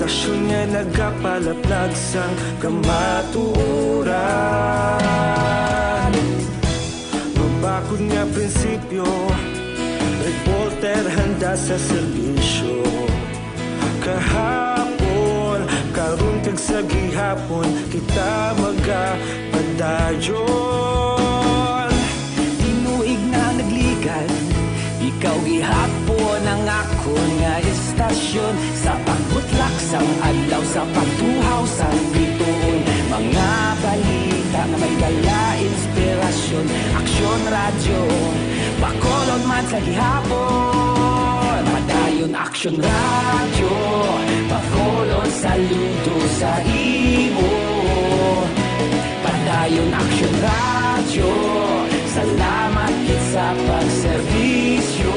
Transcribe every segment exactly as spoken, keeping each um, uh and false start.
Istasyon nga nagapalaplag sang kamatuoran. Mabakod nga prinsipyo, reporter handa sa serbisyo. Kahapon, karon kag sa gihapon, kita magapadayon. Tinuig na nagligad, ikaw gihapon ang akon nga istasyon. Sa pagbutlak sang adlaw, sa pagtuhaw sang bituon, mga balita nga may dala inspirasyon. Aksyon Radyo, Bacolod man sa gihapon. Padayon Aksyon Radyo, Bacolod, saludo sa imo. Padayon Aksyon Radyo, salamat gid sa pagserbisyo.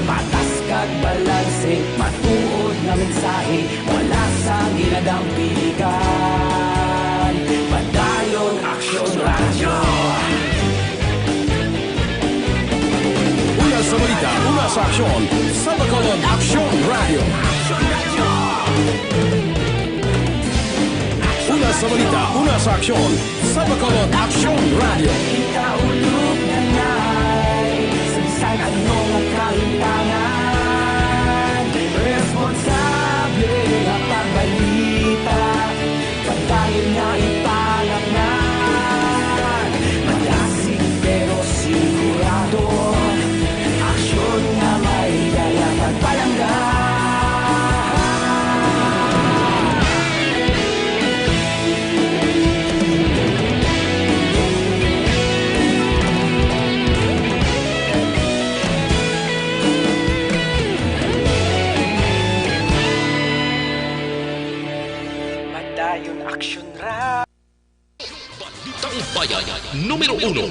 Patas kag balanse, matuod nga mensahe, wala sang ginadampigan. Padayon Aksyon Radyo. Una sa balita, una sa aksyon, sa Bacolod Aksyon Radyo. Una sa balita, una sa aksyon, sa Bacolod Aksyon Radyo. Ikaulog na na'y sagsag, ano nga kahitangan? Responsable nga pagbalita, padayon nga ipalapnan. Madasig pero sigurado, aksyon nga may dala pagpalangga. Padayon Aksyon Radyo. Balitang Bayan, numero uno.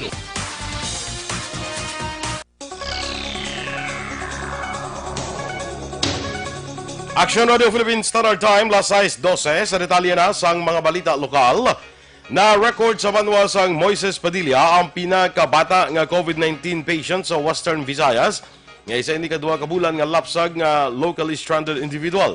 Aksyon Radio Philippine Standard Time, las sais dose. Sa detalye na sang mga balita lokal, na-record sa banwa sang Moises Padilla ang pinakabata nga COVID nineteen patient sa Western Visayas, nga isa ini ka duha ka bulan nga lapsag nga locally stranded individual.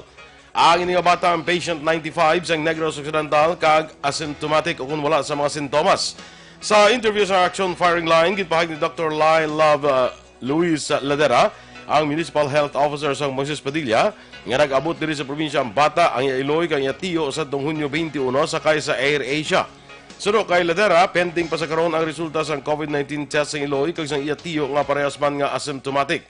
Ang ini nga bata ang patient ninety-five sang Negros Occidental kag asymptomatic o kon wala sa mga sintomas. Sa interview sa Action Firing Line, ginpahayag ni Doktor Lai Love, uh, Luis Ladera, ang Municipal Health Officer sang Moises Padilla, nga nag-abot diri sa probinsya ang bata, ang iya iloy kag iya tiyo sadtong Hunyo twenty-one sakay sa Air Asia. Suno kay Ladera, pending pa sa karon ang resulta sang COVID nineteen test sang iloy kag sang iya tiyo nga parehas man nga asymptomatic.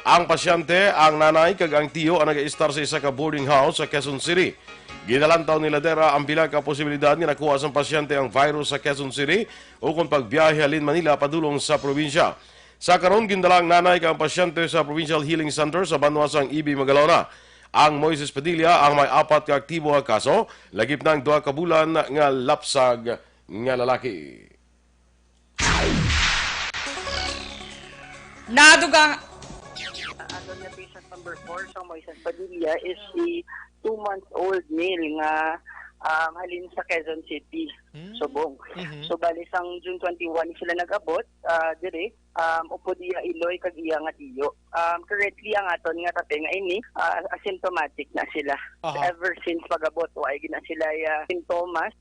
Ang pasyente, ang nanay kag ang tiyo ang nagaistar sa isa ka boarding house sa Quezon City. Ginalantaw ni Ladera ang pila ka posibilidad nga nakuha sang pasyente ang virus sa Quezon City ukon pagbiyahe halin Manila padulong sa probinsya. Sa karon, gindala ang nanay kag ang pasyente sa Provincial Healing Center sa banwa sang E B Magalona. Ang Moises Padilla ang may apat ka aktibo nga kaso, lakip na ang duha ka bulan nga lapsag nga lalaki. Nadugang Ang aton nga patient number four sa Moises Padilla is a two months old male nga, um, halin sa Quezon City, Hmm. Subong. Mhm. So, bali sang June twenty-one sila nag-abot, ah, diri, um, upod iya iloy kag iya nga tiyo. Um, currently, ang aton nga tape nga ini, ah, asymptomatic na sila. Aha. Ever since pag-abot, wa gyud na sila, ah, sintomas.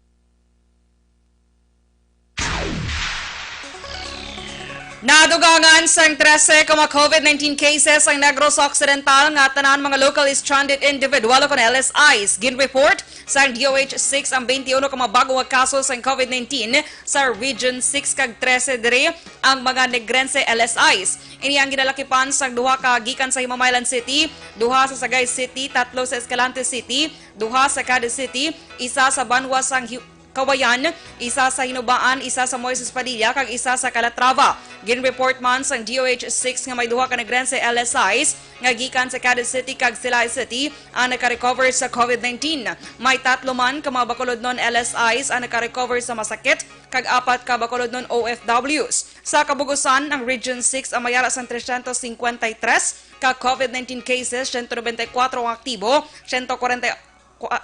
Nadugangan sang trese ka mga COVID nineteen cases ang Negros Occidental, nga tanan mga locally stranded individual o kon L S Is. Gin-report sang D O H six ang twenty-uno ka mga bag-o nga kaso sang COVID nineteen sa Region six kag trese diri ang mga Negrense L S Is. Ini ang ginalakipan sang duha ka gikan sa Himamaylan City, duha sa Sagay City, tatlo sa Escalante City, duha sa Cadiz City, isa sa banwa sang Hi-, Kawayan, isa sa Hinubaan, isa sa Moises Padilla, kag isa sa Calatrava. Gin-report man sang D O H six nga may duha ka Negrense L S Is nga gikan sa Cadiz City kag Silay City ang nakarecover sa COVID nineteen. May tatlo man ka mga Bacolodnon L S Is ang nakarecover sa masakit, kag apat ka Bacolodnon O F Ws. Sa kabugusan, ang Region six ang may ara sang trescientos cincuenta y tres ka COVID nineteen cases, siyento nobenta y kuwatro ang aktibo, siyento kwarenta y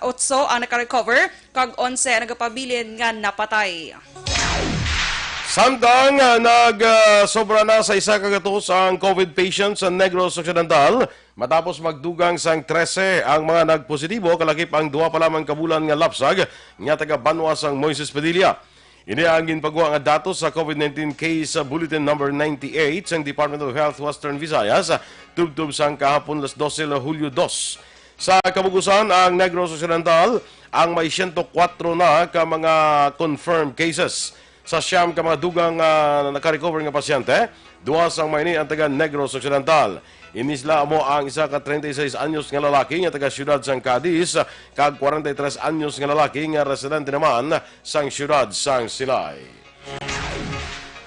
otso ang nakarecover, kag onse ang nagapabilin nga napatay. Samtang, ah, nag, ah, sobra na sa isa ka gatos ang COVID patients sa Negros Occidental, matapos magdugang sang trese ang mga nagpositibo, kalakip ang duha pa lamang ka bulan nga lapsag nga taga banwa sang Moises Padilla. Ini ang ginpagwa nga datos sa COVID nineteen Case Bulletin Number ninety-eight sang Department of Health Western Visayas, tubtob sang kahapon, las doce, Hulyo dos. Sa kabug-usan, ang Negros Occidental ang may siyento kwatro na ka mga confirmed cases. Sa siyam ka mga dugang, ah, nakarecover nga pasyente, duha sang may ini ang taga Negros Occidental. Ini sila amo ang isa ka treinta y seis anyos nga lalaki nga taga siyudad sang Cadiz, kag kwarenta y tres anyos nga lalaki nga residente naman sang siyudad sang Silay.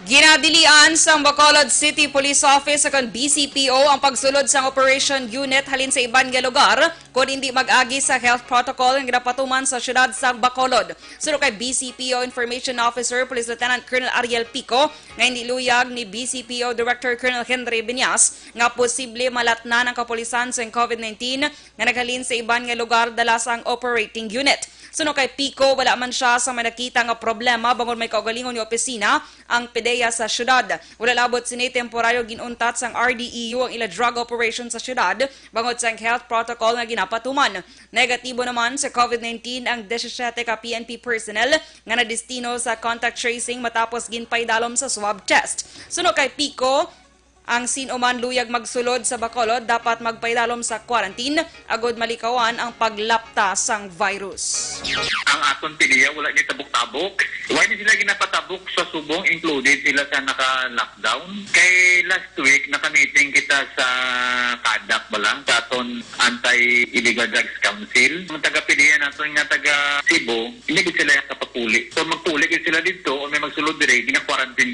Ginadilian sang Bacolod City Police Office o kon B C P O ang pagsulod sang operation unit halin sa iban nga lugar kon indi mag-agi sa health protocol nga ginapatuman sa siyudad sang Bacolod. Suno kay B C P O Information Officer Police Lieutenant Colonel Ariel Pico nga hindi luyag ni B C P O Director Colonel Henry Binyas nga posible malatnan ang kapulisan sang COVID nineteen nga naghalin sa iban nga lugar dala sang operating unit. Suno kay Pico, wala man siya sa may nakita nga problema bangod may kaugalingon nga opisina ang PDEA sa siyudad. Wala labot sini, temporaryo ginuntat sang R D E U ang ila drug operation sa siyudad bangod sang health protocol nga ginapatuman. Negatibo naman sa COVID nineteen ang disisiete ka P N P personnel nga nadestino sa contact tracing matapos ginpaidalom sa swab test. Suno kay Pico, ang sin-o man luyag magsulod sa Bacolod dapat magpaidalom sa quarantine agud malikawan ang paglapta sang virus. Ang aton PDEA wala ni tabok-tabok. Why ni sila ginapatabok sa subong included sila sa naka-lockdown? Kay last week, naka-meeting kita sa CADAC bala, sa aton Anti-Illegal Drugs Council. Ang taga-PDEA naton nga taga Cebu, hindi gid sila kapapuli. So, magpuli gid sila didto o may magsulod diri, gina-quarantine.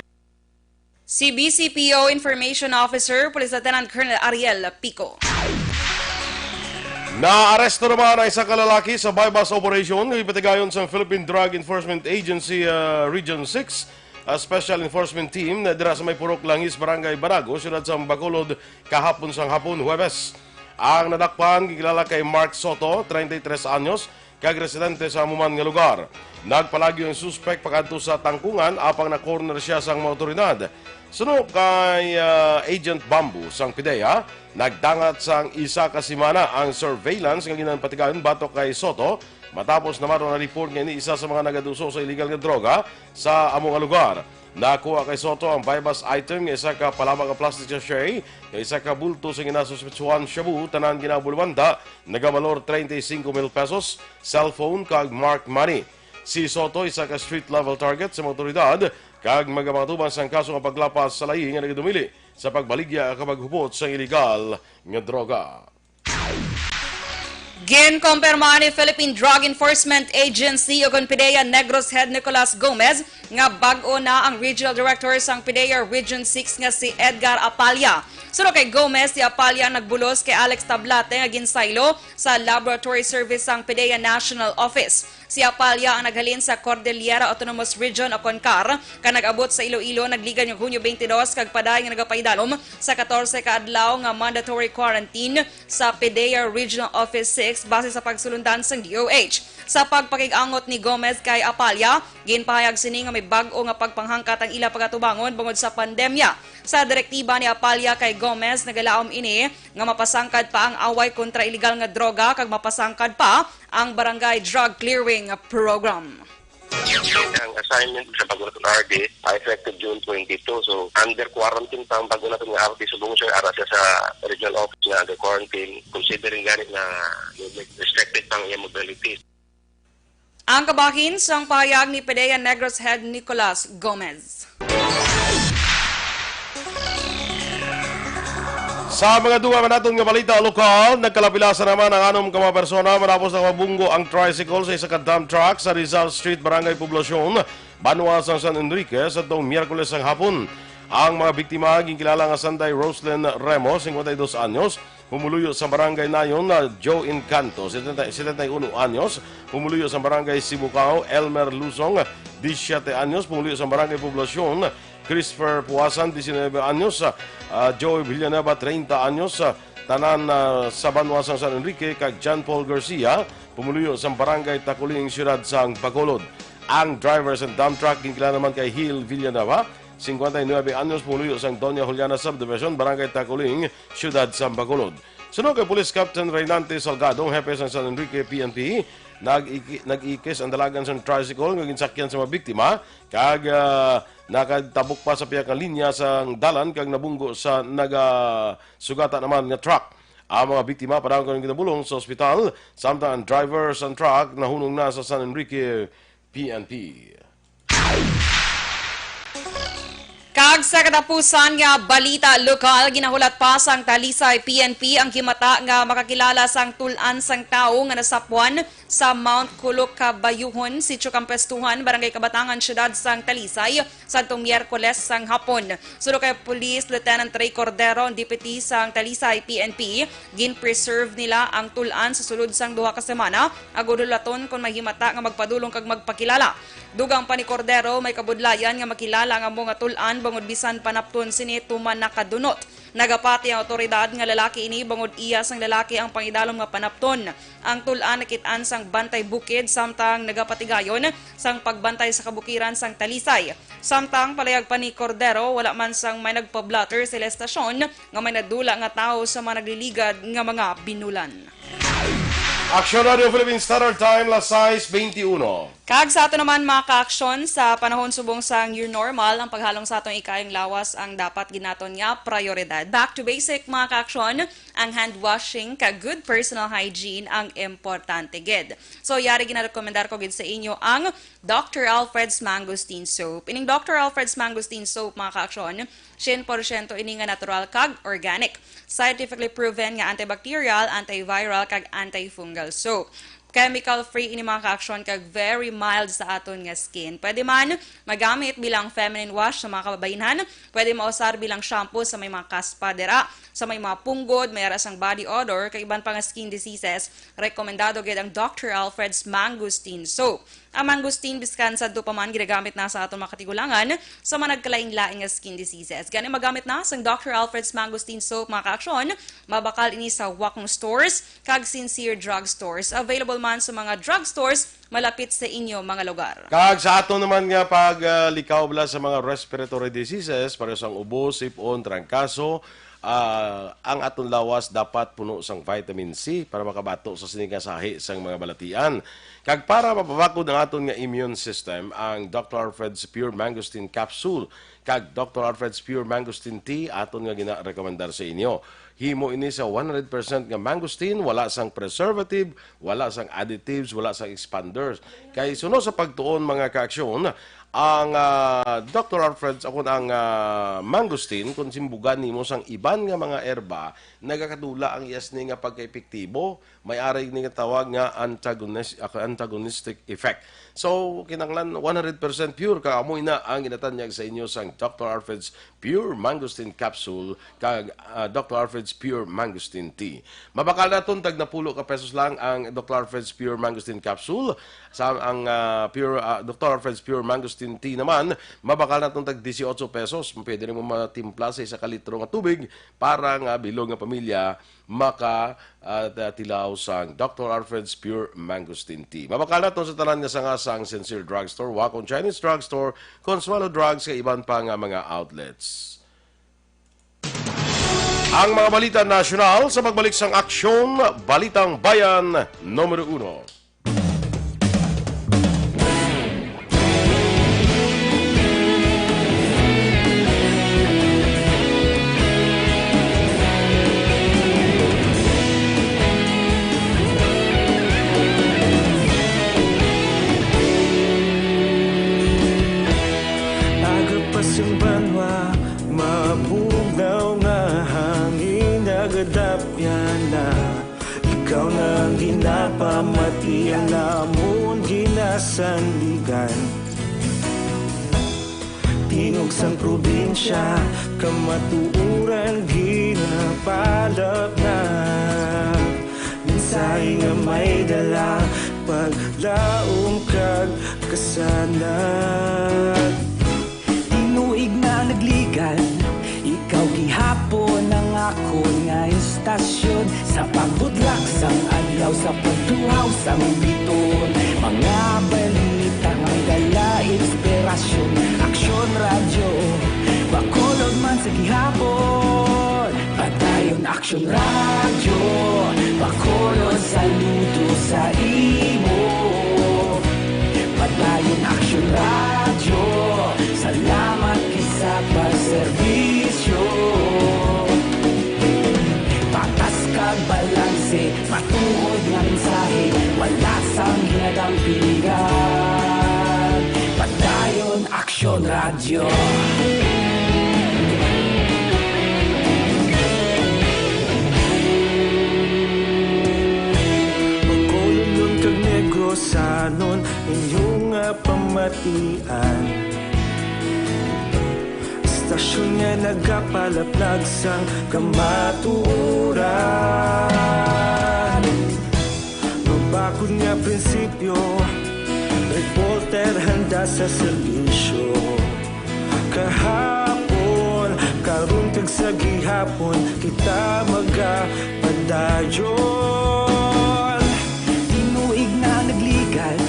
Si B C P O Information Officer, Police Lieutenant Colonel Ariel Pico. Naaresto naman ang isa ka lalaki sa buy-bust operation nga ipatigayon sang Philippine Drug Enforcement Agency, ah, Region six, ah, Special Enforcement Team na dira sa may Purok Langis, Barangay Banago, siyudad sa Bacolod, kahapon sang hapon, Huwebes. Ang nadakpan gikilala kay Mark Soto, treinta y tres anyos, kag residente sa amo man nga lugar. Nagpalagyo ang suspek pakadto sa tangkungan apang na-corner siya sang mga awtoridad. Suno kay, ah, Agent Bamboo sang PDEA, nagdangat sang isa ka semana ang surveillance nga ginapatigayon batok kay Soto, matapos naman na report nga ini isa sa mga nagaduso sa illegal nga droga sa amo nga lugar. Nakuha kay Soto ang buy-bust item nga isa ka palama nga plastic sachet, nga isa ka bulto sa ginasuspetsuhan shabu, tanan ginabuliwanda, nagabalor treinta y cinco mil pesos, cellphone kag marked money. Si Soto isa ka street level target sa mga awtoridad kag magamatubang sang kaso nga paglapas sa layi nga nagadumili sa pagbaligya kag paghupot sa iligal nga droga. Ginkumpirma ni Philippine Drug Enforcement Agency o kon PDEA Negros Head Nicolas Gomez nga bag-o na ang Regional Director sang PDEA Region six nga si Edgar Apalla. Suno kay Gomez, si Apalla ang nagbulos kay Alex Tablate nga ginsaylo sa laboratory service sang PDEA National Office. Si Apalla ang naghalin sa Cordillera Autonomous Region o kon CAR, kag nag-abot sa Iloilo nagligad nga Hunyo twenty-two kag padayon nga nagapaidalom sa katorse ka adlaw nga mandatory quarantine sa PDEA Regional Office six base sa pagsulundan sang D O H. Sa pagpakig-angot ni Gomez kay Apalla, ginpahayag sini nga may bag-o nga pagpanghangkat ang ila pagatubangon bangod sa pandemya. Sa direktiba ni Apalla kay Gomez, nagalaom ini nga mapasangkad pa ang away kontra iligal nga droga kag mapasangkad pa ang Barangay Drug Clearing Program. Ang assignment sa pag-R D, ah, effective June twenty-two. So, under quarantine pa ang bago natin nga R D subong siya, ara siya sa regional office nga under quarantine, considering gani na restricted pa ang iyang mobility. Ang kabahin sang pahayag ni PDEA Negros Head Nicolas Gomez. Sa mga dugang naton nga balita lokal, nagkalapilasan naman ang anom ka mga persona matapos nakabunggo ang tricycle sa isa ka dump truck sa Rizal Street, Barangay Poblacion, banwa sang San Enrique, sa tong Miyerkules sang hapon. Ang mga biktima ginkilala nga sanday Roslyn Remo, cincuenta y dos anyos, pumuluyo sa Barangay Nayon, na Joe Encanto, setenta, setenta y uno anyos, pumuluyo sa Barangay Sibucao, Elmer Lusong, disisiete anyos, pumuluyo sa Barangay Poblacion, Christopher Puasan, diecinuebe anyos, ah, Joey Villanueva, treinta anyos, ah, tanan, ah, sa banwa sang San Enrique, kag John Paul Garcia, pumuluyo sang Barangay Taculing, siyudad sang Bacolod. Ang driver sang dump truck ginkilala naman kay Hil Villanueva, singkwenta y nuebe anyos, pumuluyo sang Doña Juliana Subdivision, Barangay Taculing, Siyudad sang Bacolod. Suno kay Police Captain Reynante Salgado, hepe sang San Enrique P N P, nag-iki-, nag-ikis ang dalagan sang tricycle nga ginsakyan sa mga biktima, kag, ah, nakatabok pa sa pihak nga linya sang dalan kag nabunggo sa nagasugata naman nga truck. Ang mga biktima padagos nga ginabulong sa ospital, samtang ang driver sang truck nahunong na sa San Enrique P N P. Kag sa katapusan nga balita lokal, ginahulat pa sang Talisay P N P ang himata nga makakilala sang tul-an sang tawo nga nasapuan sa Mount Kulok, Kabayuhon, Sitio Kampestuhan, Barangay Kabatangan, Siyudad sang Talisay, sadtong Miyerkules sang hapon. Suno kay Police Lieutenant Ray Cordero, ang deputy sang Talisay P N P, gin-preserve nila ang tul-an sa sulod sang duha ka semana, agud hulaton kon may himata nga magpadulong kag magpakilala. Dugang pa ni Cordero, may kabudlayan nga makilala ang amo nga tul-an bangod bisan panapton sini tuman nakadunot. Nagapati ang awtoridad nga lalaki ini bangod iya sang lalaki ang pangidalom nga panapton. Ang tul-an nakit-an sang bantay bukid samtang nagapatigayon sang pagbantay sa kabukiran sang Talisay. Samtang palayag pa ni Cordero, wala man sang may nagpa-blotter sa ila estasyon nga may nadula nga tawo sa mga nagliligad nga mga binulan. Aksyon Radio Philippine Standard Time, las sais beintiuno. Kag sa ato naman, mga ka-aksyon, sa panahon subong sang new normal, ang paghalong sa atong ikayang lawas ang dapat ginaton nga prioridad. Back to basic, mga ka-aksyon, ang hand washing kag good personal hygiene ang importante gid. So, yari ginarekomendar ko gid sa inyo ang Doctor Alfred's Mangosteen Soap. Ining Doctor Alfred's Mangosteen Soap, mga ka-aksyon, sien porsyento ini nga natural kag organic. Scientifically proven nga antibacterial, antiviral, kag antifungal soap. Chemical-free ini, mga ka-aksyon, kag very mild sa aton nga skin. Pwede man magamit bilang feminine wash sa mga kababayenhan, pwede mausar bilang shampoo sa may mga kaspa dira, sa may mga punggod, may ara sang body odor, kag iban pa nga skin diseases. Rekomendado gid ang Doctor Alfred's Mangosteen Soap. Ang mangosteen, biskan sadto pa man, ginagamit na sa aton mga katigulangan sa mga nagkalain-lain nga skin diseases. Gani, magamit na sang Doctor Alfred's Mangosteen Soap, mga ka-aksyon. Mabakal ini sa Wacom stores kag Sincere Drug Stores. Available man sa mga drug stores malapit sa inyo mga lugar. Kag sa aton naman nga paglikaw bala sa mga respiratory diseases, pareho sang ubo, sip-on, trangkaso, ah, ang aton lawas dapat puno sang vitamin C para makabato sa sini nga sahi sang mga balatian. Kag para mapabakod ang aton nga immune system, ang Doctor Alfred's Pure Mangosteen Capsule kag Doctor Alfred's Pure Mangosteen Tea aton nga ginarekomendar sa inyo. Himo ini sa one hundred percent nga mangosteen, wala sang preservative, wala sang additives, wala sang expanders. Kay suno sa pagtuon, mga kaaksyon, ang, ah, Doctor Alfred's, akon ang, ah, mangosteen, kung simbugan nimo sang iban nga mga erba, nagakadula ang iyas ni nga pagkaepektibo, may ari ni nga tawag nga antagonis-, ah, antagonistic effect. So, kinahanglan one hundred percent pure, kag amo ina ang ginatanyag sa inyo sang Doctor Alfred's Pure Mangosteen Capsule kag, ah, Doctor Alfred's Pure Mangosteen Tea. Mabakal naton tag napulo ka pesos lang ang Doctor Alfred's Pure Mangosteen Capsule. Sa ang, ah, Pure, ah, Doctor Alfred's Pure Mangosteen Tea naman, mabakal naton tag dieciocho pesos. Pwede nimo matimpla sa isa ka litro nga tubig para nga bilog nga pamilya maka, ah, ta-, tilaw sang Doctor Alfred's Pure Mangosteen Tea. Mabakal naton sa tanan nga sanga sang Sincere Drugstore, Wacom Chinese Drugstore, Consuelo Drugs, kag iban pa nga mga outlets. Ang mga balita nasyonal sa pagbalik sang Aksyon, Balitang Bayan, numero uno. Agapas ang banwa, mabugnaw nga hangin, nagadapyan na. Ikaw na ang ginapamati, ang amon ginasandigan. Tingog sang probinsya, kamatuoran ginapalapnap. Mensahe nga may dala, paglaom kag kasanag. Tinuig na nagligan, ikaw gihapon ang akon nga istasyon. Sa pagbudlak sang adlaw, sa pagtuhaw sang biton, mga balita nga may dala Aksyon Radyo, Bacolod, saludo sa imo. Padayon Aksyon Radyo, salamat gid sa pagserbisyo. Patas kag balanse, matuod nga mensahe, wala sang ginadang piligan. Padayon Aksyon Radyo. Bacolodnon kag Negrosanon, inyo nga pamatian. Estasyon nga nagapalaplag sang kamatuoran. Mabakod nga prinsipyo, reporter handa sa serbisyo. Kahapon, karon kag sa gihapon, kita magapadayon. Tinuig na nagligad,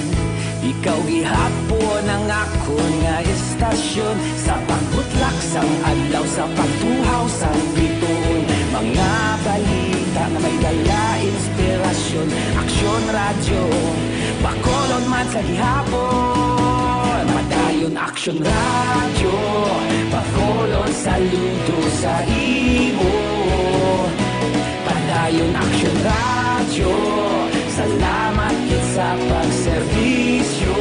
ikaw gihapon ang akon nga estasyon. Sa pagbutlak sang adlaw, sa pagtuhaw sang bituon, mga balita nga may dala inspirasyon. Aksyon Radyo, Bacolod man sa gihapon. Padayon Aksyon Radyo, Bacolod, saludo sa imo. Padayon Aksyon Radyo, salamat gid sa pagserbisyo.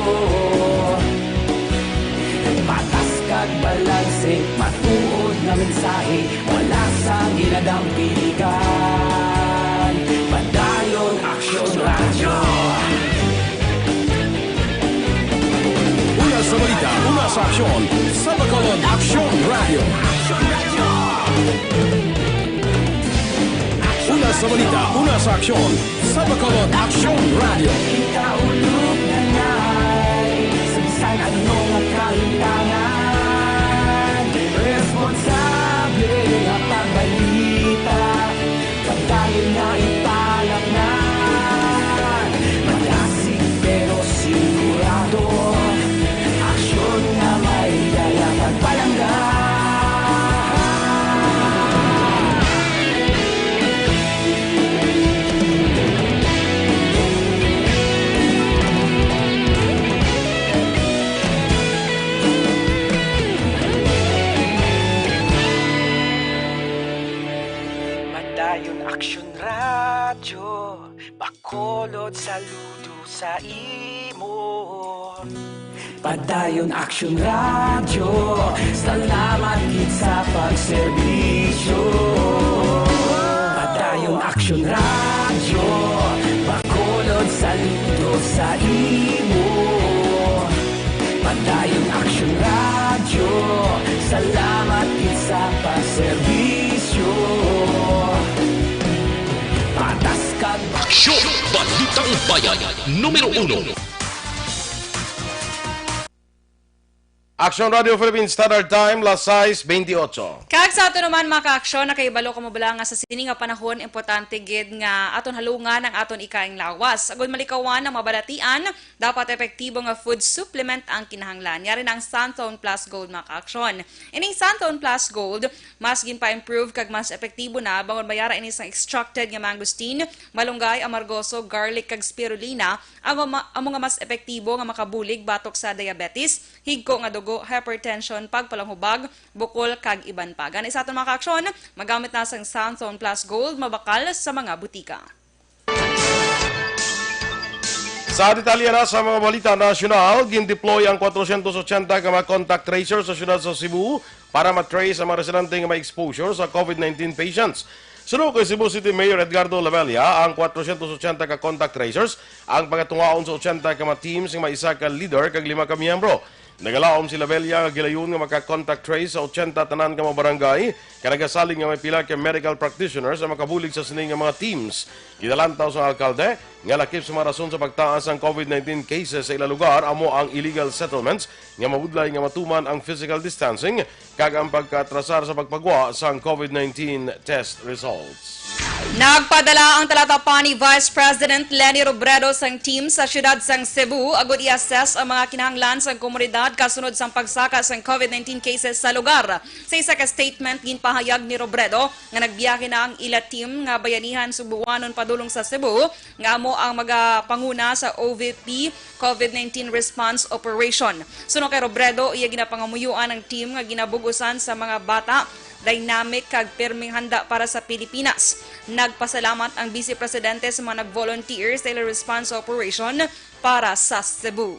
Patas kag balanse, matuod nga mensahe, wala sang ginadang piligan. Padayon Aksyon Radyo. Una sa balita, una sa aksyon, sa Bacolod Aksyon Radyo. Una sa balita, una sa aksyon, sa Bacolod Aksyon Radyo. Ikaulog na ngay, sa bisan ano nga kahitangan, responsable nga pagbalita, pagdayon nga ipalaknan, malasig pero sigurado, aksyon nga may dala pagpalangga. Padayon Aksyon Radyo, Bacolod, saludo sa imo. Padayon Aksyon Radyo, salamat gid sa pagserbisyo. Padayon Aksyon Radyo, Bacolod, saludo sa imo. Padayon Aksyon Radyo, salamat gid sa pagserbisyo. Patas kag Aksyon! Balitang Bayan, numero uno. Aksyon Radio Philippine Standard Time, las sais bentiocho. Kag sa ato naman, mga ka-aksyon, nakahibalo kamo bala nga sa sini nga panahon, importante gid nga aton halungan ang aton ikaayong lawas. Agod malikawan ang mga balatian, dapat epektibo nga food supplement ang kinahanglan. Yari na ang Santon Plus Gold, mga ka-aksyon. Ining Santon Plus Gold, mas ginpa-improve kag mas epektibo na, bangod may ara ini sang extracted nga mangosteen, malunggay, amargoso, garlic, kag spirulina, amo ma-, amo nga mas epektibo nga makabulig batok sa diabetes, higko nga dugo, hypertension, pagpalanghubag, bukol, kag iban pa. Gani sa aton mga ka-aksyon, magamit na sang Santon Plus Gold, mabakal sa mga butika. Sa detalye na sa mga balita nasyonal, gin-deploy ang kwatrocientos ochenta ka mga contact tracer sa siyudad sa Cebu para ma-trace ang mga residente nga may exposure sa COVID nineteen patients. Suno kay Cebu City Mayor Edgardo Labella, ang kwatrocientos ochenta ka contact tracers ang pagatungaon sa ochenta ka mga teams nga may isa ka leader kag lima ka miyembro. Nagalaom si Labella nga gilayon nga maka-contact trace sa ochenta tanan ka mga barangay, kag nagasalig nga may pila ka medical practitioners ang makabulig sa sini nga mga teams. Ginalantaw sang alkalde nga lakip sa mga rason sa pagtaas sang COVID nineteen cases sa ila lugar amo ang illegal settlements nga mabudlay nga matuman ang physical distancing kag ang pagkaatrasar sa pagpagwa sang COVID nineteen test results. Nagpadala ang Talatapani Vice President Leni Robredo sang team sa siyudad sang Cebu agud i-assess ang mga kinahanglan sang komunidad kasunod sang pagsaka sang COVID nineteen cases sa lugar. Sa isa ka statement, ginpahayag ni Robredo nga nagbiyahe na ang ila team nga bayanihan Subuanon padulong sa Cebu, nga amo ang magapanguna sa O V P COVID nineteen Response Operation. Suno kay Robredo, iya ginapangamuyoan ang team nga ginabug-usan sa mga bata, dynamic kag pirming handa para sa Pilipinas. Nagpasalamat ang Vice Presidente sa mga nag-volunteer sa ila response operation para sa Cebu.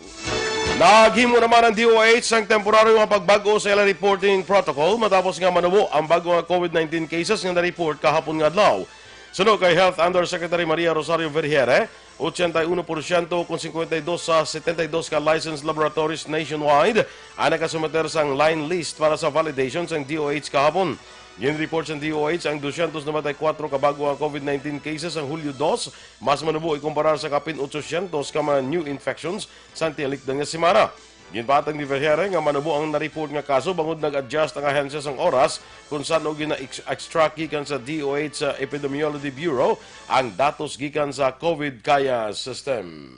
Naghimo naman ang D O H sang temporaryo nga pagbag-o sa ila reporting protocol matapos nga manubo ang bag-o nga COVID nineteen cases nga na-report kahapon nga adlaw. Suno kay Health Undersecretary Maria Rosario Vergeire, ochenta y uno por ciento kon cincuenta y dos sa setenta y dos ka licensed laboratories nationwide ang nakasumiter sang line list para sa validation sang D O H kahapon. Gin-report sang D O H ang dosyentos noventa y kuwatro ka bag-o nga COVID nineteen cases sang Hulyo dos, mas manubo ikumparar sa kapin otsosyentos ka mga new infections sang tialikdan nga semana. Ginpatag ni Vergeire nga manubo ang na-report nga kaso bangod nag-adjust ang ahensya sang oras kon san-o gina-extract gikan sa D O H sa Epidemiology Bureau ang datos gikan sa COVID Kaya System.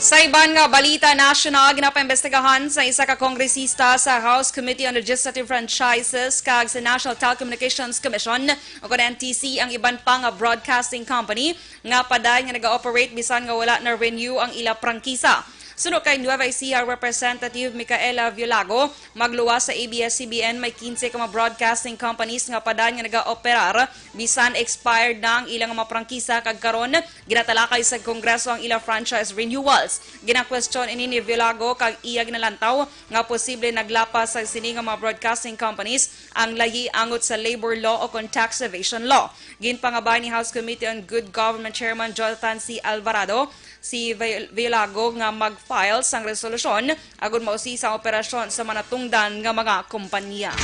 Sa iban nga balita nasyonal, ginapaimbestigahan sa isa ka kongresista sa House Committee on Legislative Franchises kag sa National Telecommunications Commission o kon N T C ang iban pa nga broadcasting company nga padayon nga naga-operate bisan nga wala na-renew ang ila prangkisa. Suno kay Nueva Ecija Representative Micaela Violago, magluwas sa A B S C B N may kinse ka mga broadcasting companies nga padayon nga naga-operar bisan expired na ang ilang mga prangkisa kag karon ginatalakay sa Kongreso ang ila franchise renewals. Ginakwestiyon ini ni Violago kag iya ginalantaw nga posible naglapas sa sini nga mga broadcasting companies ang layi angot sa labor law o kon tax evasion law. Ginpangabay ni House Committee on Good Government Chairman Jonathan C. Alvarado si Viol-, Violago nga mag-file sang resolusyon agud mausisa ang operasyon sa mga natungdan nga mga kompanya.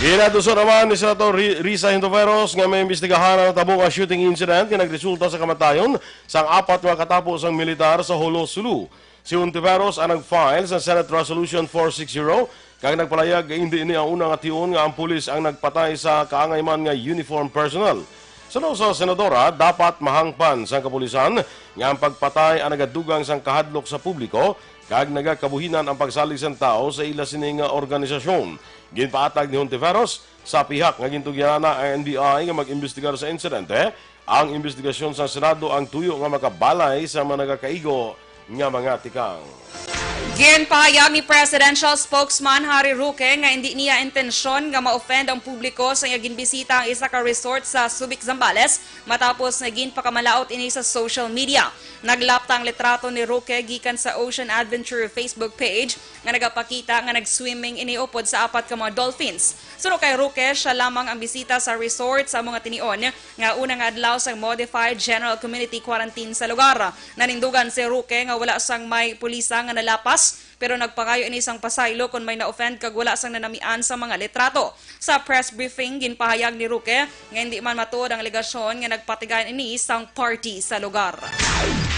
Ginaduso naman ni Senator Ri-, Risa Hontiveros nga may imbestigahan ang natabo nga shooting incident nga nagresulta sa kamatayon sang apat nga katapo sang militar sa Jolo, Sulu. Si Hontiveros ang nag-file sa Senate Resolution four six zero kag nagpalayag nga indi ini ang una nga tion nga ang pulis ang nagpatay sa kaangay man nga uniform personnel. Suno sa senadora, dapat mahangpan sang kapulisan nga ang pagpatay ang nagadugang sang kahadlok sa publiko kag nagakabuhinan ang pagsalig sang tawo sa ila sini nga organisasyon. Ginpaatag ni Hontiveros, sa pihak nga gintugyan na ang N B I nga mag-imbestigar sa insidente, ang imbestigasyon sa Senado ang tuyo nga makabalay sa mga nagakaigo nga mga tikang. Ginpahayag ni Presidential Spokesman Harry Roque nga indi niya intensyon nga ma-offend ang publiko sa iya ginbisita ang isa ka resort sa Subic, Zambales, matapos nga ginpakamalaut ini sa social media. Naglapta ang litrato ni Roque gikan sa Ocean Adventure Facebook page nga nagapakita nga nag-swimming ini upod sa apat ka mga dolphins. Suno kay Roque, siya lamang ang bisita sa resort sa amo nga tinion nga una nga adlaw sang modified general community quarantine sa lugar. Nanindugan si Roque nga wala sang may pulisa nga nalapas, pero nagpangayo ini sang pasaylo kon may na-offend kag wala sang nanamian sa mga litrato. Sa press briefing, ginpahayag ni Roque nga hindi man matuod ang alegasyon nga nagpatigayon ini sang party sa lugar.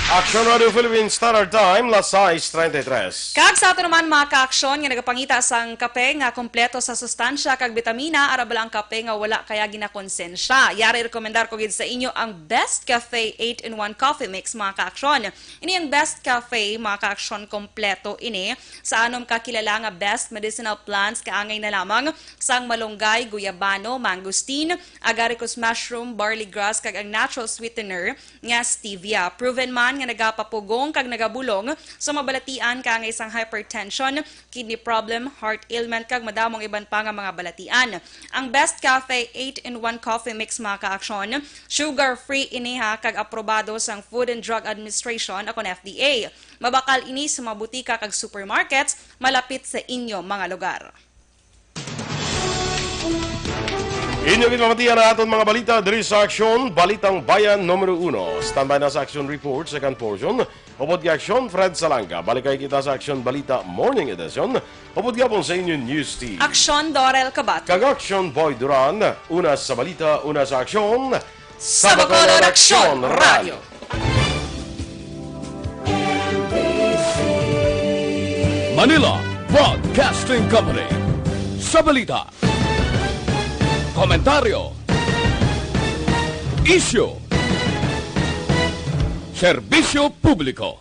Action Radio Philippines Standard Time, las sais treinta y tres. Kag sa ato naman, mga kaaksyon, nga nagapangita sang kape nga kompleto sa sustansya kag bitamina, ara bala ang kape nga wala kaya ginakonsensya. Yari rekomendar ko gid sa inyo ang Best Cafe eight-in-one Coffee Mix, mga kaaksyon. Ini ang Best Cafe, mga kaaksyon, kompleto ini sa anom ka kilala nga best medicinal plants, kaangay na lamang sang malunggay, guyabano, mangosteen, agaricus mushroom, barley grass, kag ang natural sweetener nga stevia. Proven man nga nagapapugong kag nagabulong sa mabalatian kaangay sang hypertension, kidney problem, heart ailment, kag madamong iban pa nga mga balatian. Ang Best Cafe eight-in-one Coffee Mix, mga kaaksyon, sugar-free ini ha, kag aprobado sang Food and Drug Administration o kon F D A. Mabakal ini sa mga butika kag supermarkets malapit sa inyo mga lugar. Inyo ginpamatian ang aton mga balita diri sa Aksyon, Balitang Bayan numero uno. Standby na sa Aksyon Report, second portion. Upod kay Aksyon Fred Salanga, balik kay kita sa Aksyon Balita Morning Edition. Upod gihapon sa inyo News Team. Aksyon Dorel Kabat. Kag Aksyon Boy Duran, una sa balita, una sa aksyon. Sa Bacolod Aksyon Radio. Manila Broadcasting Company. Sa balita, komentaryo, Isyu. Serbisyo publiko.